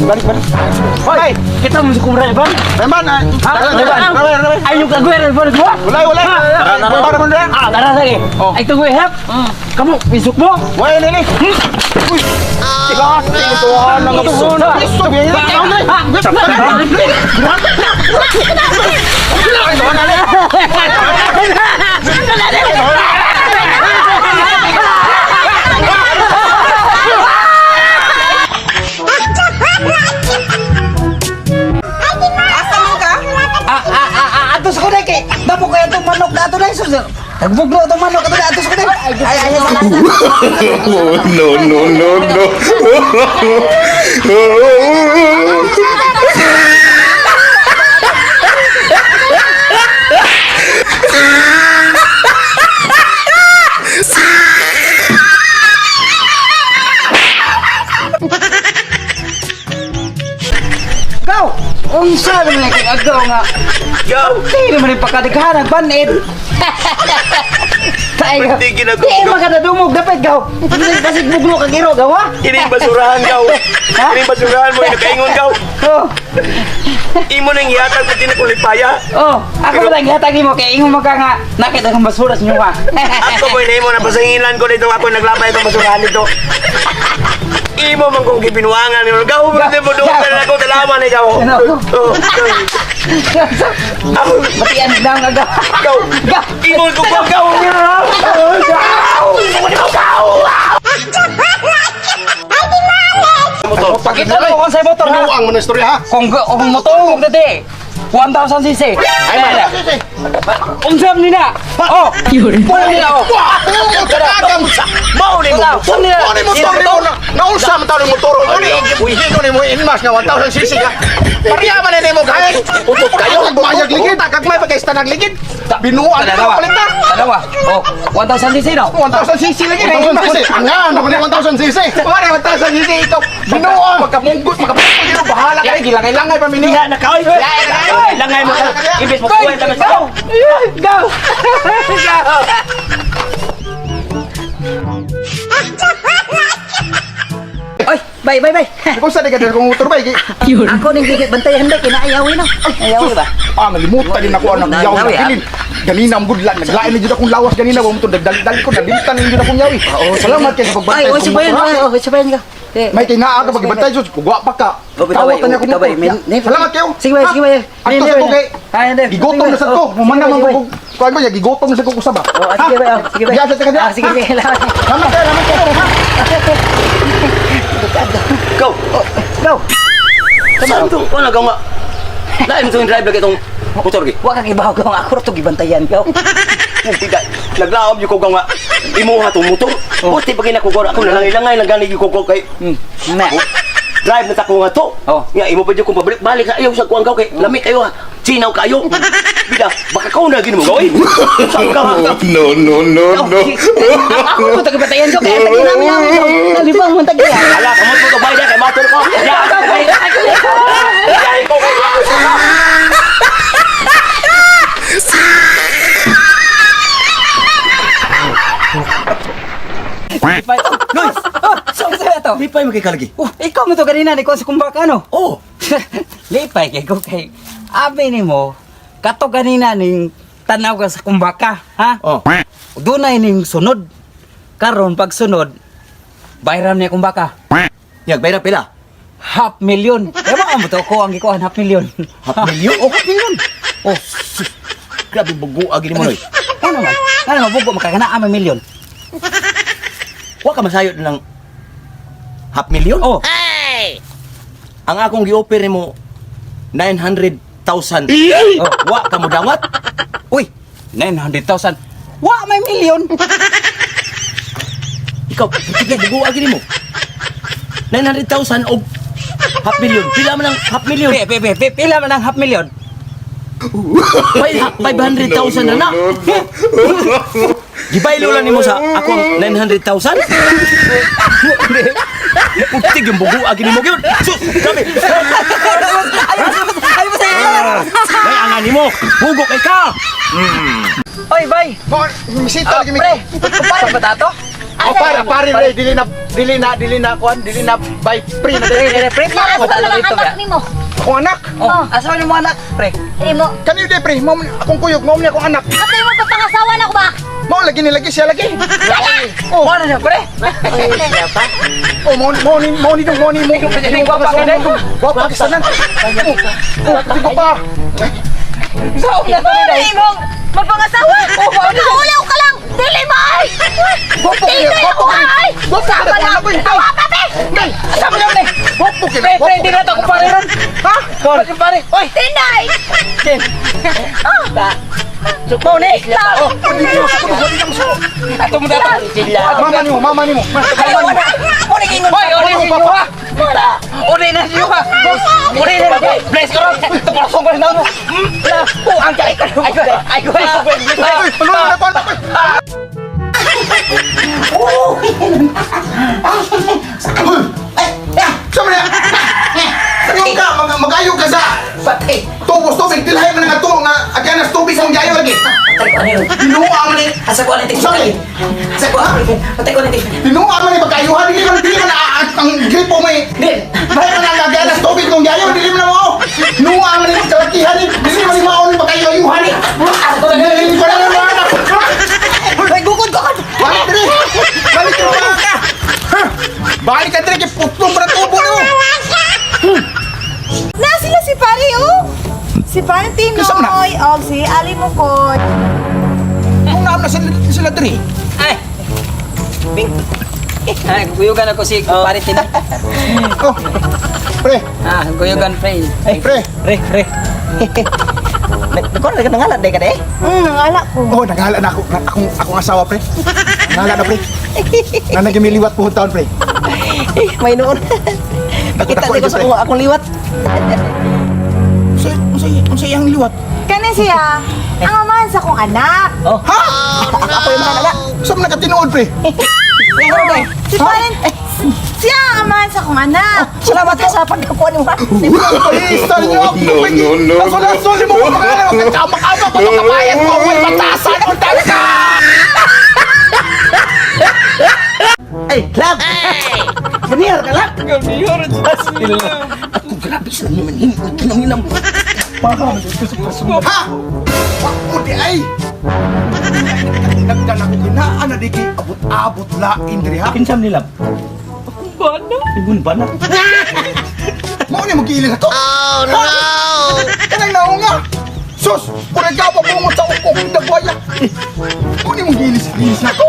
Balik, balik. Hoy, kita mo si Kumra Ivan. Reman, ah. Ha? Tara, Ivan. tara, tara. Ay, yung kagwer, Ivan, ko. Wala, wala. Tara, tara, tara. Ah, tara sige. Oh. Ay, tungoy hap. Kamu, isuk mo. Wala, nini. Uy. Tigas, tuhan ang ito. Asa man ka? Ah, ah, ah, ah, ato sa kunay kay damo kay atong manok na ato na sus. Nagbugno atong manok ato na ato sa kunay. Ay ay ay. Oh, no, no, no, no. Go. Unsa man kay agaw nga. Gaw! Di naman yung pagkadighan ang banid. Tayo. Hindi ginagawa. Di makadadumog dapat gaw. Hindi kasi bugno kag iro gaw ha. Ining basurahan gaw. Ining basurahan mo, inakaingon gaw. Oh. Imo nang ihatag pati na kong lipaya. Oh, ako ba lang gihatag nimo kay ingon man ka nga nakita kong basura sa inyo ha. Ako mo imo na pasangilan ko dito ako naglabay itong basurahan dito. Imo man kong gibinuangan nimo. Gaw mo din mo doon na ako talaman ikaw. Ano? Oh, gaw. Batian daw nga gaw. Gaw. Gaw. Imo ko gaw. Gaw. Gaw. Imo ko gaw. Motor. Pakita mo kung sa motor ha. Ang mo na istorya ha. Kung motor dati 1000 cc. Ay, man. Unsa man nina? Oh. Wala nila oh. Mao ni mo. Unsa nila? Ano yung motor nimo na? Naunsa man taon yung motor? Ano yung ko nimo inmas nga 1000 cc ka. Pariya man nimo guys. Utot kayo. Mayag ligid, kagmay pa kay stanag ligid. Binuan na Dalawa. palit na. Dalawa. Oh, 1000 cc no. 1000 cc lagi. 1000 cc. Angan, ako ni 1000 cc. Wala 1000 cc ito. Binuan pagkamunggot, pagkamunggot dito bahala kay gilangay-langay pa minyo. Na kaoy. Langay mo ka. Imbes mo kuwenta man Go! Go! Go! Oy, bye bye bye. Kung sa di ka kung motor ba? Ako ning gigit bantayan ba kinaayawi no. Ayawi ba? Ah, nalimutan din ako anak yaw na Nawi, ah. bilin. Ganina ang budlan, naglain na jud akong lawas ganina, wa mo to dagdali ko, nalimtan na jud akong yawi. Salamat kay sa pagbantay Ay, oy sa sabayan, motor, ha. oy, oy sabayan ka. May kinaa ka pagbantay sus, kugwa pa ka. Oh, Tawag ta niya bitaw, kung motor. Salamat kayo. Sige bay, Ha? sige bay. Adto sa ko kay Ay, hindi. Gigutom na sa ko. Human naman ko. Kuan ko ya gigutom na sa ko kusaba. Oh, ah, sige bay, oh, sige bay. Diya sa ka Ah, sige, sige. Salamat kayo, salamat kayo. Ha? Gaw. Go. Saan to? Wala gaw nga. Lain mo itong drive lagi itong motor gi. Wa kang ibaw gaw ako ra to gibantayan gaw. Tidak. Naglaom yung ko gaw nga. Imuha tong motor. Buti pag ginako ako nalangay-langay lang gani yung ko kay Na. drive na ta ko nga to. Oh. Nga imo pa jud kung pabalik balik ayaw sa kuang gaw kay lami kayo ha. Sinaw kayo. Bida baka kau na gini mo gawin. Saan ka ha? No, no, no, no. Ako to gibantayan gaw kay tagi namin namin gaw. Nalibang man tagi. Ala kamot mo to bayad kay motor ko. Ya. Ya ko ko. Noy. Oh, so sa to. Lipay mo kay kalagi. Oh, ikaw mo to ganina ni ko sa kumbaka no. Oh. Lipay kay ko kay abi nimo kato ganina ning tanaw ka sa kumbaka, ha? Oh. Dunay ning sunod. Karon pag sunod, bayran niya kumbaka. Yag bayra pila. Half million. Ewa mo to ko ang gikuan half million. Half million? Oh, half million. Oh. sus. Grabe bugo agi nimo noy. Ano man? Ano man bugo makakana may million. Wa ka masayod ng half million? Oh, Ang akong gi-offer nimo 900,000. Oh, wa ka mo dawat? uy, 900,000. Wa may million. Ikaw, sige bugo agi nimo. 900,000 og half million. Pila man ang half million? Pe, pe, pe, pe, pila man ang half million? 500,000 na na. No, no. Gibaylo lang nimo sa akong 900,000. Putik yung bugo agi nimo gyud. Sus, grabe. Ayaw, ayaw, ayaw. May angan nimo. Bugo kay ka. Oy, bay. Mo, misita lagi mi. Pre, kumpara ba tato? Oh, para pare pre, dili na kuan, dili na by pre na dili. Pre, pre, Na asa Wala man ang dito anak ba? nimo? Akong anak. Oh, asa man mo anak, pre? Imo. Kaniyo di pre, mao man- akong kuyog, mao man akong anak. Ato mo pagpangasawa na ko ba? Mao lagi ni lagi siya lagi. Oh, Mo na siya, pre. oh, mao ni dong, mao ni mo. Gwapa ka din. Gwapa ka sanan. Oh, di ko pa. Saom na to ni Ano day. imong magpangasawa? Nahulaw ka lang. Dili mo ay. Gwapo kayo, Dili gwapo ko kayo. ay. Gwapo ka na, anak ko. Tawa ka be. Day, Asa man yun, day? gwapo kayo. Pre, pre, di na to kumpare ron. Ha? Kon, kumpare. Oy, Tinay. Ken. Ta. Sukmo ni. Oh, di mo suko, di mo suko. Ato mo dato. Mama nimo, mama nimo. Ay, wala. Uli ingon. Oy, uli Mama inyo ha. Uli na siyo ha. Uli na siyo. Bless ko ron. Tuparasong ko rin na. Oh, ang kay. Ay, ay, ay. Uy, palulo na ko anak ko. Uy! Sa man na? Ayaw ka, magayo ka sa Patay. tubos tubig, dilhay man nga to nga agyanas tubig mong gayo lagi. Patay ko ano yun. Tinuwa man ni. Asa ko ano yung Sorry. Asa ko ano Patay ko ano yung Tinuwa man ni pagkayuhan dili man ang gripo may. Din. Dili man ang agyanas tubig mong gayo dili man mo. Tinuwa man ni kalakihan ni, dili man ni mao ni pagkayuhan ni. Dili ko na lang anak. Ay, gukod ko. Balik diri. Balik diri ka. Ha? Balik ka diri kay putlong pa na tubo nimo. Na sila si pare oh. Si pare Kinsa man na? Tinoy og si Ali Mukoy. Kung naam na sila diri. Ay. Bing. Ay, guyugan ako si kumpare Tinoy. Oh. Pre, Ah, guyugan pre. pre. Pre, pre. Nagkuhan na nangalan day ka day. Ala ko. Oh, naghala na ako akong akong asawa pre. Naghala na pre. Na nagimiliwat po taon pre. Eh, may noon. Takot Kita ako, ko sa pre. akong akong liwat. Unsay unsay unsay ang liwat? Kani siya, ang amahan sa akong anak. Oh. Ha? Ako yung mga anak. Saan mo nakatinuod pre? Ano day? Si pare siya ang amahan sa akong anak. Salamat ka sa pagkakuha ni mo. Isa niyo ako. No, no, no, no. Laso-laso mo ko mga kama-kama ko kabayan ko. May batasan mo talaga. Ay, love! Ganihar ka, love! Ganihar, Ako, grabe sila naman. Kinanginam. Ha? Wako di ay. Nagdan ako kinaan na di kay abot-abot lain diri ha. Kinsam ni love? Bana. Ibon bana. Mao ni magiilis ako. Oh no. Kanang naunga. Sus, pura ka pa bungot sa ukok dagwaya. Mao ni magiilis-ilis na ako.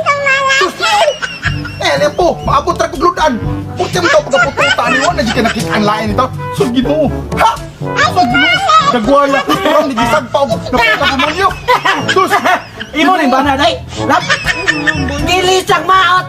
Sus, no. Eh, alam po, maabot ra kog ludan. Puti mo to pagkapututan ni wala jud ka nakita ang lain nito. Sus Ginoo. Ha? Sus Ginoo. Dagwaya. Parang nigisag pa og napunta demonyo. Sus. Imo rin bana day? Love? Gilisang maot.